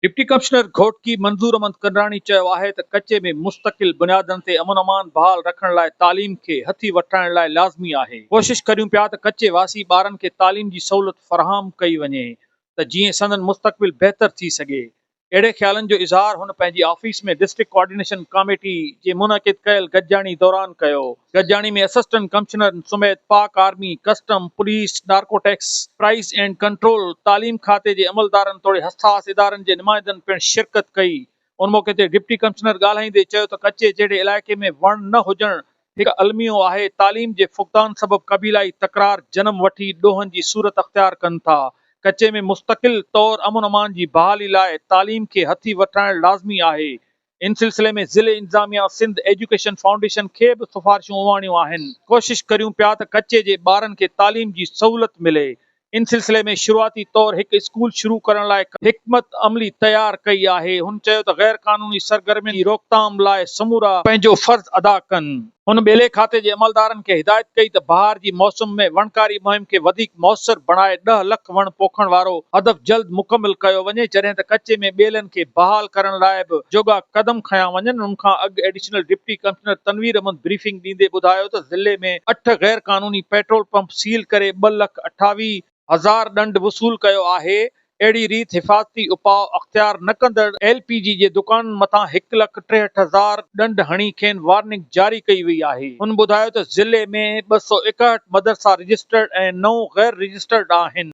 Deputy commissioner Ghotki منظور احمد ڪنراڻي چيو آهي ته ڪچي ۾ مستقل بنيادن تي امن امان بحال رکڻ لاء تعليم کي هٿي وٺرائڻ لاء لازمي آهي، ڪوشش ڪريون پيا ته ڪچي واسي ٻارن کي تعليم جي سهولت فراهم ڪئي وڃي ته جيئن سندن مستقبل بهتر ٿي سگهي. اهڙي خيالن جو اظهار هن پنهنجي آفيس ۾ ڊسٽرڪٽ ڪوآرڊينيشن ڪاميٽي جي منعقد ڪيل گڏجاڻي دوران ڪيو. گڏجاڻي ۾ اسسٽنٽ ڪمشنرن سميت Pak army, custom, police, narcotics, price and control, تعليم کاتي جي عملدارن توڙي حساس ادارن جي نمائندن پڻ شرڪت ڪئي. ان موقعي تي ڊپٽي ڪمشنر ڳالهائيندي چيو ته ڪچي جهڙي علائقي ۾ وڻ نه هجڻ هڪ الميو آهي، تعليم جي فقدان سبب قبيلائي تڪرار جنم وٺي ڏوهن جي صورت اختيار ڪن ٿا، ڪچي ۾ مستقل طور امن امان جي بحالي لاء تعليم کي هٿي وٺرائڻ لازمي آهي، ان سلسلي ۾ ضلعي انتظاميا سنڌ ايجوڪيشن فائونڊيشن کي به سفارشون اماڻيون آهن، ڪوشش ڪريون پيا ته ڪچي جي ٻارن کي تعليم جي سهولت ملي، ان سلسلي ۾ شروعاتي طور هڪ اسڪول شروع ڪرڻ لاء حڪمت عملي تيار ڪئي آهي، هن چيو ته غير قانوني سرگرمين جي روڪٿام لاء سمورا پنهنجو فرض ادا ڪن. هن ٻيلي کاتي جي عملدارن کي هدايت ڪئي ته بهار جي موسم ۾ وڻڪاري مهم کي وڌيڪ موثر بڻائي ڏهه لک وڻ پوکڻ وارو هدف جلد مڪمل ڪيو وڃي جڏهن ته ڪچي ۾ ٻيلن کي بحال ڪرڻ لاء به جوڳا قدم کنيا وڃن، ان کان اڳ additional deputy commissioner Tanveer Ahmed briefing ڏيندي ٻڌايو ته ضلعي ۾ اٺ غير قانوني پيٽرول پمپ سيل ڪري 2 لک 28000 ڏنڊ وصول ڪيو آهي، اهڙي ريت حفاظتي اپاء اختيار نه ڪندڙ ايل پي جي جي دڪانن مٿان هڪ لک 63 هزار ڏنڊ هڻي کين وارننگ جاري ڪئي وئي آهي. هن ٻڌايو ته ضلعي ۾ 261 مدرسا رجسٽرڊ ۽ نو غير رجسٽرڊ آهن.